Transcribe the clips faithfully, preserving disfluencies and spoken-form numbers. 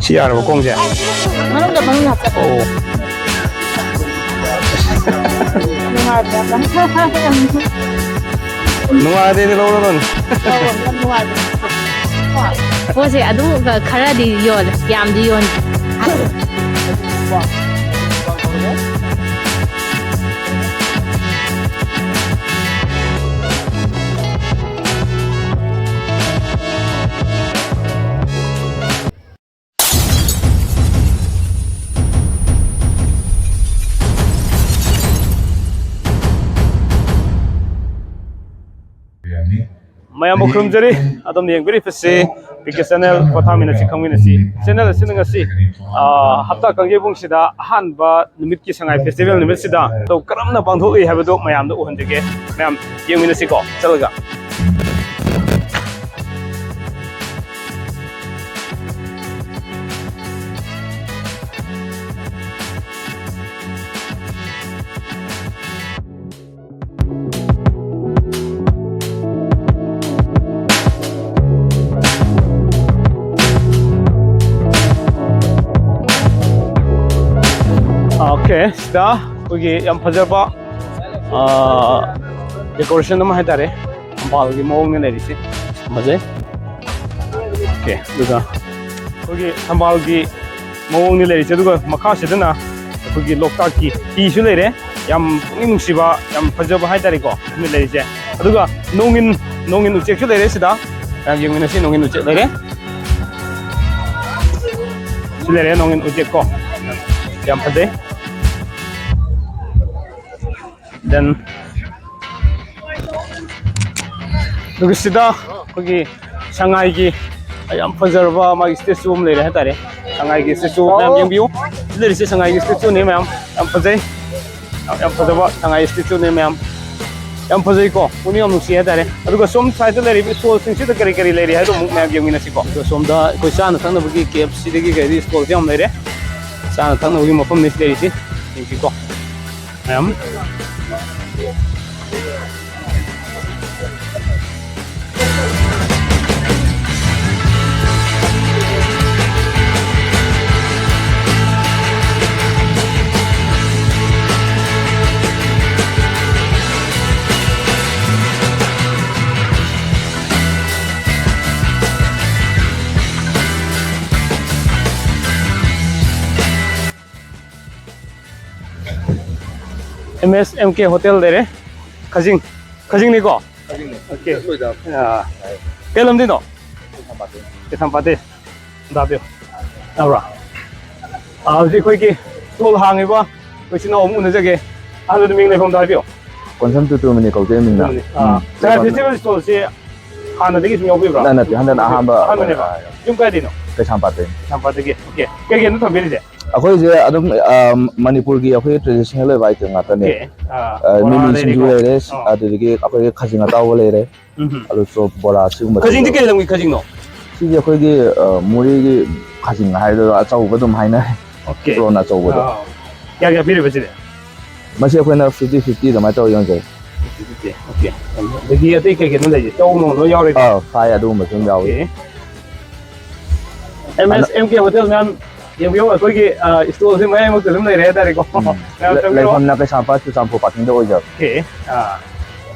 ꯁꯤ ꯌꯥꯔꯕ ꯈꯣꯡꯁꯦ? ꯃꯅꯨꯡꯗ, ꯃꯅꯨꯡꯗ ꯍꯥꯞꯆꯜꯂꯣ꯫ ꯑꯣ꯫ ꯅꯨꯡꯉꯥꯏꯕ꯭ꯔꯥ? ꯅꯨꯡꯉꯥꯏꯔꯗꯤ ꯂꯧꯔꯗꯧꯅꯤ꯫ ꯌꯥꯝ ꯅꯨꯡꯉꯥꯏꯕ꯭ꯔꯥ? ꯄꯣꯠꯁꯦ ꯑꯗꯨꯝ ꯈꯔꯗꯤ ꯌꯣꯜꯂꯦ, ꯌꯥꯝꯗꯤ ꯌꯣꯟꯗꯦ꯫ ꯃꯌꯥꯝꯕꯨ ꯈꯨꯔꯨꯝꯖꯔꯤ꯫ ꯑꯗꯣꯝꯅ ꯌꯦꯡꯕꯤꯔꯤꯕꯁꯤ ꯄꯤ ꯀꯦ ꯆꯦꯅꯦꯜ, ꯄꯣꯊꯥꯃꯤꯟꯅꯁꯤ, ꯈꯪꯃꯤꯟꯅꯁꯤ꯫ ꯆꯦꯅꯦꯜ ꯑꯁꯤꯅ ꯉꯁꯤ, ꯑ, ꯍꯞꯇꯥ ꯀꯥꯡꯖꯩꯕꯨꯡꯁꯤꯗ ꯑꯍꯥꯟꯕ ꯅꯨꯃꯤꯠꯀꯤ ꯁꯉꯥꯏ ꯐꯦꯁꯇꯤꯚꯦꯜ ꯅꯨꯃꯤꯠꯁꯤꯗ ꯃꯇꯧ ꯀꯔꯝꯅ ꯄꯥꯡꯊꯣꯛꯏ ꯍꯥꯏꯕꯗꯨ ꯃꯌꯥꯝꯗ ꯎꯍꯟꯖꯒꯦ꯫ ꯃꯌꯥꯝ ꯌꯦꯡꯃꯤꯟꯅꯁꯤꯀꯣ, ꯆꯠꯂꯒ꯫ ꯑꯣꯀꯦ, ꯁꯤꯗ ꯑꯩꯈꯣꯏꯒꯤ ꯌꯥꯝ ꯐꯖꯕ, ꯑ, decoration ꯑꯃ ꯍꯥꯏꯇꯥꯔꯦ꯫ ꯊꯝꯕꯥꯜꯒꯤ ꯃꯑꯣꯡꯗ ꯂꯩꯔꯤꯁꯦ ꯐꯖꯩ꯫ ꯑꯣꯀꯦ, ꯑꯗꯨꯒ ꯑꯩꯈꯣꯏꯒꯤ ꯊꯝꯕꯥꯜꯒꯤ ꯃꯑꯣꯡꯗ ꯂꯩꯔꯤꯁꯦ, ꯑꯗꯨꯒ ꯃꯈꯥꯁꯤꯗꯅ ꯑꯩꯈꯣꯏꯒꯤ ꯂꯣꯛꯇꯥꯛꯀꯤ ꯍꯤꯁꯨ ꯂꯩꯔꯦ꯫ ꯌꯥꯝ ꯄꯨꯛꯅꯤꯡ ꯅꯨꯡꯁꯤꯕ, ꯌꯥꯝ ꯐꯖꯕ ꯍꯥꯏꯇꯥꯔꯦꯀꯣ, ꯑꯗꯨꯅ ꯂꯩꯔꯤꯁꯦ꯫ ꯑꯗꯨꯒ ꯅꯣꯡꯏꯟ, ꯅꯣꯡꯏꯟ ꯎꯆꯦꯛꯁꯨ ꯂꯩꯔꯦ ꯁꯤꯗ꯫ ꯃꯌꯥꯝ ꯌꯦꯡꯃꯤꯟꯅꯁꯤ, ꯅꯣꯡꯏꯟ ꯎꯆꯦꯛ ꯂꯩꯔꯦ꯫ ꯁꯤ ꯂꯩꯔꯦ ꯅꯣꯡꯏꯟ ꯎꯆꯦꯛ ꯀꯣ꯫ ꯌꯥꯝ ꯐꯖꯩ꯫ Then, ꯑꯗꯨꯒ ꯁꯤꯗ ꯑꯩꯈꯣꯏꯒꯤ ꯁꯉꯥꯏꯒꯤ ꯌꯥꯝ ꯐꯖꯔꯕ ꯃꯥꯒꯤ statue ꯑꯃ ꯂꯩꯔꯦ ꯍꯥꯏꯇꯥꯔꯦ꯫ ꯁꯉꯥꯏꯒꯤ statue ꯃꯌꯥꯝ ꯌꯦꯡꯕꯤꯌꯨ꯫ ꯁꯤ ꯂꯩꯔꯤꯁꯦ ꯁꯉꯥꯏꯒꯤ statueꯅꯤ ꯃꯌꯥꯝ꯫ ꯌꯥꯝ ꯐꯖꯩ꯫ ꯌꯥꯝ, ꯌꯥꯝ ꯐꯖꯕ ꯁꯉꯥꯏ statueꯅꯤ ꯃꯌꯥꯝ꯫ ꯌꯥꯝ ꯐꯖꯩꯀꯣ꯫ ꯄꯨꯛꯅꯤꯡ ꯌꯥꯝ ꯅꯨꯡꯁꯤ ꯍꯥꯏꯇꯥꯔꯦ꯫ ꯑꯗꯨꯒ ꯁꯣꯝ sideꯇ ꯂꯩꯔꯤꯕ stallꯁꯤꯡꯁꯤꯗ ꯀꯔꯤ ꯀꯔꯤ ꯂꯩꯔꯤ ꯍꯥꯏꯗꯣ ꯑꯃꯨꯛ ꯃꯌꯥꯝ ꯌꯦꯡꯃꯤꯟꯅꯁꯤꯀꯣ꯫ ꯑꯗꯨꯒ ꯁꯣꯝꯗ ꯑꯩꯈꯣꯏ ꯆꯥꯅ ꯊꯛꯅꯕꯒꯤ KFCꯗꯒꯤ ꯀꯩꯗꯒꯤ stallꯁꯦ ꯌꯥꯝ ꯂꯩꯔꯦ꯫ ꯆꯥꯅ ꯊꯛꯅꯕꯒꯤ ꯃꯐꯝꯅꯤ ꯂꯩꯔꯤꯁꯤ꯫ ꯌꯦꯡꯁꯤꯀꯣ꯫ ꯃꯌꯥꯝ꯫ ꯑꯦꯝ ꯑꯦꯁ ꯑꯦꯝ ꯀꯦ ꯍꯣꯇꯦꯜ ꯂꯩꯔꯦ꯫ ꯈꯖꯤꯡ꯫ ꯈꯖꯤꯡꯅꯤꯀꯣ? ꯑꯣꯀꯦ꯫ ꯑꯥ, ꯀꯩ ꯂꯝꯗꯩꯅꯣ? ꯀꯩꯁꯥꯝꯄꯥꯠꯇꯩ꯫ ꯇꯥꯕꯤꯌꯨ꯫ ꯇꯥꯕ꯭ꯔꯣ? ꯑꯥ, ꯍꯧꯖꯤꯛ ꯑꯩꯈꯣꯏꯒꯤ ꯁ꯭ꯇꯣꯜ ꯍꯥꯡꯉꯤꯕ ꯑꯩꯈꯣꯏ ꯏꯆꯤꯟ ꯏꯅꯥꯎ ꯑꯃ ꯎꯅꯖꯒꯦ꯫ ꯑꯍꯥꯟꯕꯗ ꯃꯤꯡ ꯂꯩꯐꯝꯗꯣ ꯍꯥꯏꯕꯤꯌꯨ꯫ ꯀꯣꯟꯁꯝ ꯇꯨꯇꯨꯃꯅꯤ ꯀꯧꯖꯩ ꯃꯤꯡꯅ꯫ ꯇꯨꯇꯨꯃꯅꯤ꯫ ꯑꯥ, ꯎꯝ, ꯁꯉꯥꯏ ꯀꯣꯟꯁꯝ꯫ ꯐꯦꯁꯇꯤꯚꯦꯜ ꯁ꯭ꯇꯣꯜꯁꯦ ꯍꯥꯟꯅꯗꯒꯤ ꯁꯨꯝ ꯌꯥꯎꯕꯤꯕ꯭ꯔꯥ? ꯅꯠꯇꯦ, ꯍꯟꯗꯛꯅ ꯑꯍꯥꯟꯕ ꯑꯍꯥꯟꯕꯅꯦꯕ? ꯑꯣꯏꯅ꯫ ꯌꯨꯝ ꯀꯥꯏꯗꯩꯅꯣ? ꯀꯩꯁꯥꯝꯄꯥꯠꯇꯩꯅꯤ꯫ ꯀꯩꯁꯥꯝꯄꯥꯠꯇꯒꯤ꯫ ꯑꯣꯀꯦ꯫ ꯀꯩ ꯀꯩꯅꯣ ꯊꯝꯕꯤꯔꯤꯁꯦ? ꯑꯩꯈꯣꯏꯁꯦ ꯑꯗꯨꯝ, ꯑ, ꯃꯅꯤꯄꯨꯔꯒꯤ ꯑꯩꯈꯣꯏꯒꯤ traditional ꯑꯣꯏꯕ item ꯉꯥꯛꯇꯅꯦ꯫ ꯑꯣꯀꯦ꯫ ꯑꯥ, ꯑ, ꯕꯣꯔꯥ ꯃꯤꯃꯤ ꯁꯤꯡꯖꯨ ꯂꯩꯔꯦꯀꯣ? ꯂꯩꯔꯦ, ꯑꯥ꯫ ꯑꯗꯨꯗꯒꯤ ꯑꯩꯈꯣꯏꯒꯤ ꯈꯥꯖꯤꯡ ꯑꯇꯥꯎꯕ ꯂꯩꯔꯦ, ꯎꯝ ꯍꯝ꯫ ꯑꯂꯨ ꯆꯣꯞ, ꯕꯣꯔꯥ, ꯁꯤꯒꯨꯝꯕ ꯈꯥꯖꯤꯡꯗꯤ ꯁꯤꯡꯖꯨ꯫ ꯀꯩ ꯂꯝꯒꯤ ꯈꯥꯖꯤꯡꯅꯣ? ꯁꯤꯁꯦ ꯑꯩꯈꯣꯏꯒꯤ, ꯑ, ꯃꯣꯔꯦꯒꯤ ꯈꯥꯖꯤꯡ ꯍꯥꯏꯗꯣꯏꯔꯥ, ꯑꯆꯧꯕ ꯑꯗꯨꯝ ꯍꯥꯏꯅꯔꯦ꯫ ꯑꯣꯀꯦ꯫ ꯄ꯭ꯔꯣꯟ ꯑꯆꯧꯕꯗꯣ꯫ ꯑꯥ꯫ ꯀꯌꯥ ꯀꯌꯥ ꯄꯤꯔꯤꯕ ꯁꯤꯗꯤ? ꯃꯁꯤ ꯑꯩꯈꯣꯏꯅ fifty fifty ꯑꯗꯨꯃꯥꯏꯅ ꯇꯧꯔ ꯌꯣꯟꯖꯩ꯫ ꯑꯣꯀꯦ꯫ ꯑꯗꯒꯤ ꯑꯇꯩ ꯀꯩ ꯀꯩꯅꯣ ꯂꯩꯒꯦ? ꯆꯧ ꯅꯨꯡ ꯂꯣꯏ ꯌꯥꯎꯔꯦꯀꯣ? ꯑꯥ, ꯐ꯭ꯔꯥꯏ ꯑꯗꯨꯒꯨꯝꯕꯁꯨ ꯑꯗꯨꯝ ꯌꯥꯎꯏ꯫ ꯑꯣꯀꯦ꯫ ꯑꯦꯝ ꯑꯦꯁ ꯑꯦꯝ ꯀꯦ ꯍꯣꯇꯦꯜ ꯃꯌꯥꯝ ꯌꯦꯡꯕꯤꯌꯨ, ꯑꯩꯈꯣꯏꯒꯤ, ꯑ, ꯁ꯭ꯇꯣꯜꯁꯦ ꯃꯌꯥꯏꯃꯛꯇ ꯑꯗꯨꯝ ꯂꯩꯔꯦ ꯍꯥꯏꯇꯥꯔꯦꯀꯣ꯫ ꯎꯝ꯫ ꯃꯌꯥꯝ ꯂꯩ-, ꯆꯪꯕꯤꯔꯣ꯫ ꯂꯩꯐꯝꯅ ꯀꯩꯁꯥꯝꯄꯥꯠ ꯆꯨꯔꯆꯥꯟꯄꯨꯔ ꯄꯥꯔꯀꯤꯡꯗ ꯑꯣꯏꯖꯕ꯫ ꯑꯣꯀꯦ꯫ ꯑ,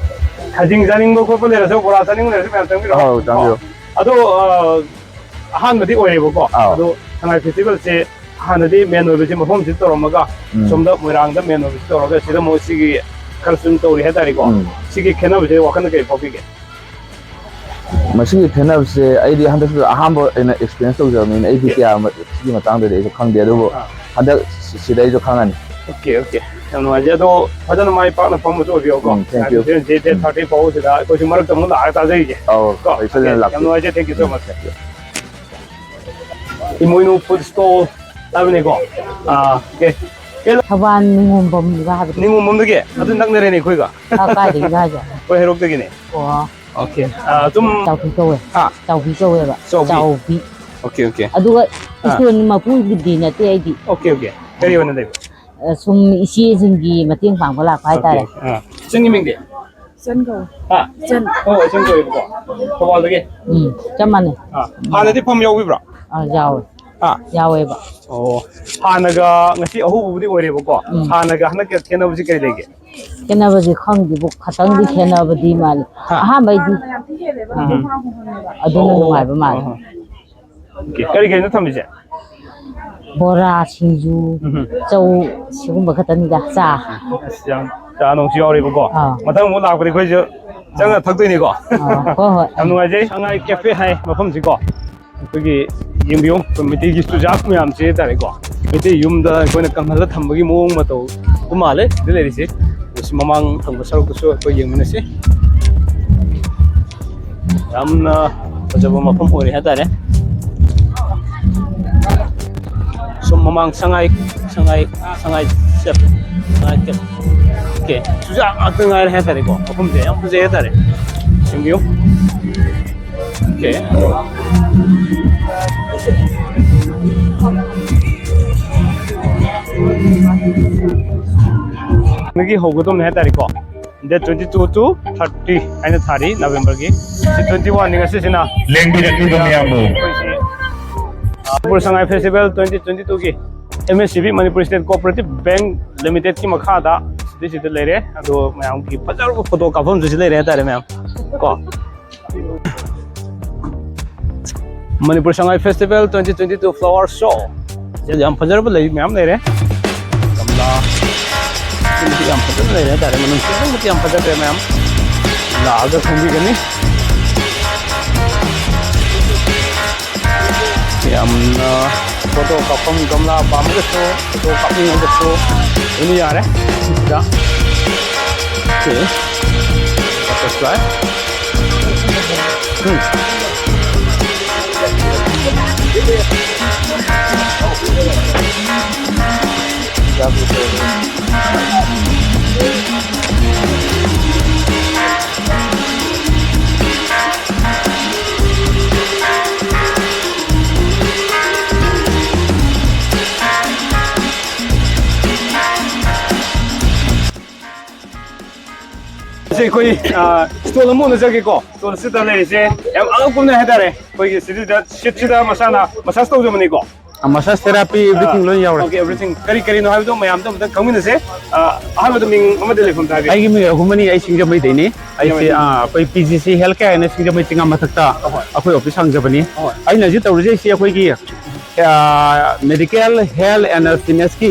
ꯈꯥꯖꯤꯡ ꯆꯥꯅꯤꯡꯕ ꯈꯣꯠꯄ ꯂꯩꯔꯁꯨ, ꯕꯣꯔꯥ ꯆꯥꯅꯤꯡꯕ ꯂꯩꯔꯁꯨ ꯃꯌꯥꯝ ꯆꯪꯕꯤꯔꯣ꯫ ꯑꯧ, ꯆꯪꯕꯤꯔꯣ꯫ ꯑꯗꯣ, ꯑ, ꯑꯍꯥꯟꯕꯗꯤ ꯑꯣꯏꯔꯦꯕꯀꯣ꯫ ꯑꯧ꯫ ꯑꯗꯣ ꯁꯉꯥꯏ ꯐꯦꯁꯇꯤꯚꯦꯜꯁꯦ ꯍꯥꯟꯅꯗꯤ ꯃꯦꯟ ꯑꯣꯏꯕꯁꯦ ꯃꯐꯝꯁꯤꯗ ꯇꯧꯔꯝꯃꯒ, ꯎꯝ꯫ ꯁꯣꯝꯗ ꯃꯣꯏꯔꯥꯡꯗ ꯃꯦꯟ ꯑꯣꯏꯕꯁꯤ ꯇꯧꯔꯒ ꯁꯤꯗ ꯑꯃꯨꯛ ꯁꯤꯒꯤ ꯈꯔ ꯁꯨꯝ ꯇꯧꯔꯤ ꯍꯥꯏꯇꯥꯔꯦꯀꯣ꯫ ꯎꯝ꯫ ꯁꯤꯒꯤ ꯈꯦꯠꯅꯕꯁꯦ ꯋꯥꯈꯜꯗ ꯀꯔꯤ ꯐꯥꯎꯕꯤꯒꯦ? ꯃꯁꯤꯒꯤ ꯈꯦꯠꯅꯕꯁꯦ ꯑꯩꯗꯤ ꯍꯟꯗꯛꯁꯨ ꯑꯍꯥꯟꯕ ꯑꯣꯏꯅ experience ꯇꯧꯖꯕꯅꯤꯅ ꯑꯩꯗꯤ ꯑꯣꯀꯦ꯫ ꯀꯌꯥ ꯃ-, ꯁꯤꯒꯤ ꯃꯇꯥꯡꯗꯗꯤ ꯑꯩꯁꯨ ꯈꯪꯗꯦ, ꯑꯗꯨꯕꯨ ꯑꯥ꯫ ꯍꯟꯗꯛ ꯁꯤ-, ꯁꯤꯗ ꯑꯩꯁꯨ ꯈꯪꯉꯅꯤ꯫ Okay, okay. ꯌꯥꯝ ꯅꯨꯡꯉꯥꯏꯖꯩ꯫ ꯑꯗꯣ ꯐꯖꯅ ꯃꯥꯏ ꯄꯥꯛꯅ ꯐꯝꯕꯁꯨ ꯑꯣꯏꯕꯤꯌꯨꯀꯣ꯫ ꯎꯝ, thank you꯫ ꯉꯁꯤ date ꯎꯝ꯫ thirty ꯐꯥꯎꯕꯁꯤꯗ ꯑꯩꯈꯣꯏꯁꯨ ꯃꯔꯛꯇ ꯑꯃꯨꯛ ꯂꯥꯛꯑꯒ ꯆꯥꯖꯔꯤꯒꯦ꯫ ꯑꯧ, ꯀꯣ? ꯑꯩ ꯁꯣꯏꯗꯅ ꯑꯣꯀꯦ, ꯌꯥꯝ ꯂꯥꯛꯀꯦ꯫ ꯅꯨꯡꯉꯥꯏꯖꯩ꯫ Thank you so um, much꯫ Thank you꯫ Imoinu food stall ꯍꯥꯏꯕꯅꯤꯀꯣ? ꯑꯥ, ꯑꯣꯀꯦ꯫ ꯀꯩ ꯊꯧꯕꯥꯜ ꯅꯤꯉꯣꯝꯕꯝꯒ ꯍꯥꯏꯕꯗꯣ꯫ ꯅꯤꯉꯣꯝꯕꯝꯗꯒꯤ? ꯑꯗꯨ ꯅꯛꯅꯔꯦꯅꯦ ꯑꯩꯈꯣꯏꯒ꯫ ꯑꯥ, ꯀꯥꯏꯗꯒꯤꯅꯣ ꯍꯥꯏꯁꯦ? ꯑꯩꯈꯣꯏ ꯍꯩꯔꯣꯛꯇꯒꯤꯅꯦ꯫ ꯑꯣ꯫ ꯑꯣꯀꯦ꯫ ꯑꯥ, ꯑꯗꯨꯝ ꯆꯥꯎꯕꯤ ꯀꯧꯋꯦ꯫ ꯍꯥ? ꯆꯥꯎꯕꯤ ꯀꯧꯋꯦꯕ꯫ ꯆꯥꯎꯕꯤ? ꯆꯥꯎꯕꯤ꯫ Okay, okay. ꯑꯗꯨꯒ ꯑꯥ꯫ ꯏꯁꯇꯣꯟ ꯃꯄꯨꯒꯤꯗꯤ ꯅꯠꯇꯦ ꯑꯩꯗꯤ꯫ Okay, okay. ꯀꯔꯤ ꯑꯣꯏꯅ ꯂꯩꯕ? ꯑ, ꯁꯨꯝ ꯏꯆꯦꯁꯤꯡꯒꯤ ꯃꯇꯦꯡ ꯄꯥꯡꯕ ꯂꯥꯛꯄ ꯍꯥꯏꯇꯥꯔꯦ꯫ ꯑꯣꯀꯦ꯫ ꯑꯥ꯫ ꯏꯆꯟꯒꯤ ꯃꯤꯡꯗꯤ? ꯏꯆꯟ ꯀꯧꯋꯦ꯫ ꯍꯥ? ꯏꯆꯟ꯫ ꯑꯣ, ꯏꯆꯟ ꯀꯧꯋꯦꯕꯀꯣ꯫ ꯊꯧꯕꯥꯜꯗꯒꯤ? ꯎꯝ, ꯆꯞ ꯃꯥꯟꯅꯩ꯫ ꯑꯥ꯫ ꯍꯥꯟꯅꯗꯤ ꯐꯝ ꯌꯥꯎꯕꯤꯕ꯭ꯔꯣ? ꯑꯥ, ꯌꯥꯎꯋꯦ꯫ ꯍꯥ? ꯌꯥꯎꯋꯦꯕ꯫ ꯑꯣ꯫ ꯍꯥꯟꯅꯒ ꯉꯁꯤ ꯑꯍꯧꯕꯕꯨꯗꯤ ꯑꯣꯏꯔꯦꯕꯀꯣ꯫ ꯎꯝ꯫ ꯍꯥꯟꯅꯒ ꯍꯟꯗꯛꯀ ꯈꯦꯠꯅꯕꯁꯤ ꯀꯔꯤ ꯂꯩꯒꯦ? ꯈꯦꯠꯅꯕꯁꯦ ꯈꯪꯗꯦꯕꯨ, ꯈꯇꯪꯗꯤ ꯈꯦꯠꯅꯕꯗꯤ ꯃꯥꯜꯂꯤ꯫ ꯍꯥ? ꯑꯍꯥꯟꯕꯩꯗꯤ꯫ ꯑꯥ꯫ ꯎꯝ꯫ ꯑꯗꯨꯅ ꯑꯣ, ꯅꯨꯡꯉꯥꯏꯕ ꯃꯥꯜꯂꯦ꯫ ꯑꯣ꯫ ꯑꯣꯀꯦ꯫ ꯀꯔꯤ ꯀꯔꯤꯅꯣ ꯊꯝꯃꯤꯁꯦ? ꯕꯣꯔꯥ, ꯁꯤꯡꯖꯨ, ꯎꯝ꯫ ꯆꯧ, ꯁꯤꯒꯨꯝꯕ ꯈꯛꯇꯅꯤꯗ ꯆꯥ꯫ ꯑꯁ, ꯌꯥꯝ ꯆꯥ ꯅꯨꯡꯁꯨ ꯌꯥꯎꯔꯤꯕꯀꯣ꯫ ꯑꯥ꯫ ꯃꯊꯪ ꯑꯃꯨꯛ ꯂꯥꯛꯄꯗꯤ ꯑꯩꯈꯣꯏꯁꯨ ꯆꯪꯉ ꯊꯛꯇꯣꯏꯅꯤꯀꯣ꯫ ꯑꯥ, ꯍꯣꯏ, ꯍꯣꯏ꯫ ꯌꯥꯝ ꯅꯨꯡꯉꯥꯏꯖꯩ꯫ ꯁꯉꯥꯏ ꯀꯦꯐꯦ ꯍꯥꯏ ꯃꯐꯝꯁꯤꯀꯣ꯫ ꯑꯩꯈꯣꯏꯒꯤ ꯌꯦꯡꯕꯤꯌꯨ, ꯑꯩꯈꯣꯏ ꯃꯩꯇꯩꯒꯤ ꯆꯨꯖꯥꯛ ꯃꯌꯥꯝꯁꯦ ꯍꯥꯏꯇꯥꯔꯦꯀꯣ꯫ ꯃꯩꯇꯩ ꯌꯨꯝꯗ ꯑꯩꯈꯣꯏꯅ ꯀꯪꯍꯜꯂ ꯊꯝꯕꯒꯤ ꯃꯑꯣꯡ ꯃꯇꯧ ꯑꯗꯨ ꯃꯥꯜꯂꯦ ꯁꯤꯗ ꯂꯩꯔꯤꯁꯦ꯫ ꯑꯗꯨ ꯁꯤ ꯃꯃꯥꯡ ꯊꯪꯕ ꯁꯔꯨꯛꯇꯁꯨ ꯑꯩꯈꯣꯏ ꯌꯦꯡꯃꯤꯟꯅꯁꯤ꯫ ꯌꯥꯝꯅ ꯐꯖꯕ ꯃꯐꯝ ꯑꯣꯏꯔꯦ ꯍꯥꯏꯇꯥꯔꯦ꯫ ꯁꯨꯝ ꯃꯃꯥꯡ ꯁꯉꯥꯏ, ꯁꯉꯥꯏ, ꯁꯉꯥꯏ ꯆꯠ-, ꯁꯉꯥꯏ ꯆꯠ-, ꯑꯣꯀꯦ꯫ ꯆꯨꯖꯥꯛ ꯉꯥꯛꯇ ꯉꯥꯏꯔꯦ ꯍꯥꯏꯇꯥꯔꯦꯀꯣ꯫ ꯃꯐꯝꯁꯦ ꯌꯥꯝ ꯐꯖꯩ ꯍꯥꯏꯇꯥꯔꯦ꯫ ꯌꯦꯡꯕꯤꯌꯨ꯫ ꯑꯣꯀꯦ꯫ ꯗꯒꯤ ꯍꯧꯒꯗꯧꯅꯦ ꯍꯥꯏꯇꯥꯔꯦꯀꯣ꯫ Date twenty two to thirty ꯍꯥꯏꯅ ꯊꯥꯔꯤ, ꯅꯕꯦꯝꯕꯔꯒꯤ꯫ ꯁꯤ twenty one ꯅꯤ ꯉꯁꯤꯁꯤꯅ꯫ ꯂꯦꯡꯕꯤꯔꯛꯂꯤꯕ ꯃꯌꯥꯝꯕꯨ꯫ ꯑꯩꯈꯣꯏꯁꯤ, ꯑ, Manipur Sangai festival twenty twenty two ꯒꯤ M S C B, Manipur state cooperative bank ꯂꯤꯃꯤꯇꯦꯗꯀꯤ ꯃꯈꯥꯗ ꯁꯤꯗꯩꯁꯤꯗ ꯂꯩꯔꯦ꯫ ꯑꯗꯣ ꯃꯌꯥꯝꯒꯤ ꯐꯖꯔꯕ ꯐꯣꯇꯣ ꯀꯥꯞꯐꯝꯁꯨ ꯁꯤ ꯂꯩꯔꯦ ꯍꯥꯏꯇꯥꯔꯦ ꯃꯌꯥꯝ ꯀꯣ꯫ Manipur Sangai festival twenty twenty two flower show꯫ ꯁꯤꯗ ꯌꯥꯝ ꯐꯖꯔꯕ ꯂꯩ ꯃꯌꯥꯝ ꯂꯩꯔꯦ꯫ ꯒꯝꯂꯥ꯫ ꯁꯤꯃꯗꯤ ꯌꯥꯝ ꯐꯖꯅ ꯂꯩꯔꯦ ꯍꯥꯏꯇꯥꯔꯦ꯫ ꯃꯅꯨꯡ ꯆꯪꯕꯗꯤ ꯌꯥꯝ ꯐꯖꯈ꯭ꯔꯦ ꯃꯌꯥꯝ꯫ ꯂꯥꯛꯑꯒ ꯈꯪꯕꯤꯒꯅꯤ꯫ ꯌꯥꯝꯅ ꯐꯣꯇꯣ ꯀꯥꯞꯐꯝ, ꯒꯝꯂꯥ ꯄꯥꯝꯃꯒꯁꯨ, ꯐꯣꯇꯣ ꯀꯥꯞꯅꯤꯡꯉꯒꯁꯨ ꯑꯗꯨꯝ ꯌꯥꯔꯦ꯫ ꯁꯤꯗ꯫ ꯑꯣꯀꯦ꯫ ꯀꯥꯞꯄꯁꯨ ꯌꯥꯏ꯫ ꯎꯝ꯫ ꯁꯤ ꯑꯩꯈꯣꯏ, ꯑ, stall ꯑꯃ ꯎꯅꯖꯒꯦꯀꯣ꯫ Stall ꯑꯁꯤꯗ ꯂꯩꯔꯤꯁꯦ ꯌꯥꯝ ꯑꯉꯛꯄ ꯑꯃꯅꯦ ꯍꯥꯏꯇꯥꯔꯦ꯫ ꯑꯩꯈꯣꯏꯒꯤ ꯁꯤꯗ, seat ꯁꯤꯗ ꯃꯁꯥꯅ massage ꯇꯧꯖꯕꯅꯤꯀꯣ꯫ ꯑ, massage therapy, everything ꯑ, ꯂꯣꯏ ꯌꯥꯎꯔꯦ꯫ Okay, everything꯫ ꯀꯔꯤ ꯀꯔꯤꯅꯣ ꯍꯥꯏꯕꯗꯣ ꯃꯌꯥꯝꯗꯣ ꯑꯝꯇ ꯈꯪꯃꯤꯟꯅꯁꯦ꯫ ꯑ, ꯑꯍꯥꯟꯕꯗ ꯃꯤꯡ ꯑꯃꯗꯤ ꯂꯩꯐꯝ ꯊꯥꯕꯤꯌꯨ꯫ ꯑꯩꯒꯤ ꯃꯤꯡ ꯔꯘꯨꯃꯅꯤ, ꯑꯩ ꯁꯤꯡꯖꯃꯩꯗꯩꯅꯤ꯫ ꯑꯩꯁꯦ, ꯁꯤꯡꯖꯃꯩꯗꯩ꯫ ꯑ, ꯑꯩꯈꯣꯏ P G C Health Care ꯍꯥꯏꯅ ꯁꯤꯡꯖꯃꯩ ꯆꯤꯉꯥ ꯃꯊꯛꯇ ꯑꯍꯣꯏ꯫ ꯑꯩꯈꯣꯏ office ꯍꯥꯡꯖꯕꯅꯤ꯫ ꯑꯍꯣꯏ꯫ ꯑꯩꯅ ꯍꯧꯖꯤꯛ ꯇꯧꯔꯤꯁꯦ ꯑꯩꯁꯦ ꯑꯩꯈꯣꯏꯒꯤ ꯃꯦꯗꯤꯀꯦꯜ, ꯍꯦꯜꯊ ꯑꯦꯟ ꯐꯤꯠꯅꯦꯁꯀꯤ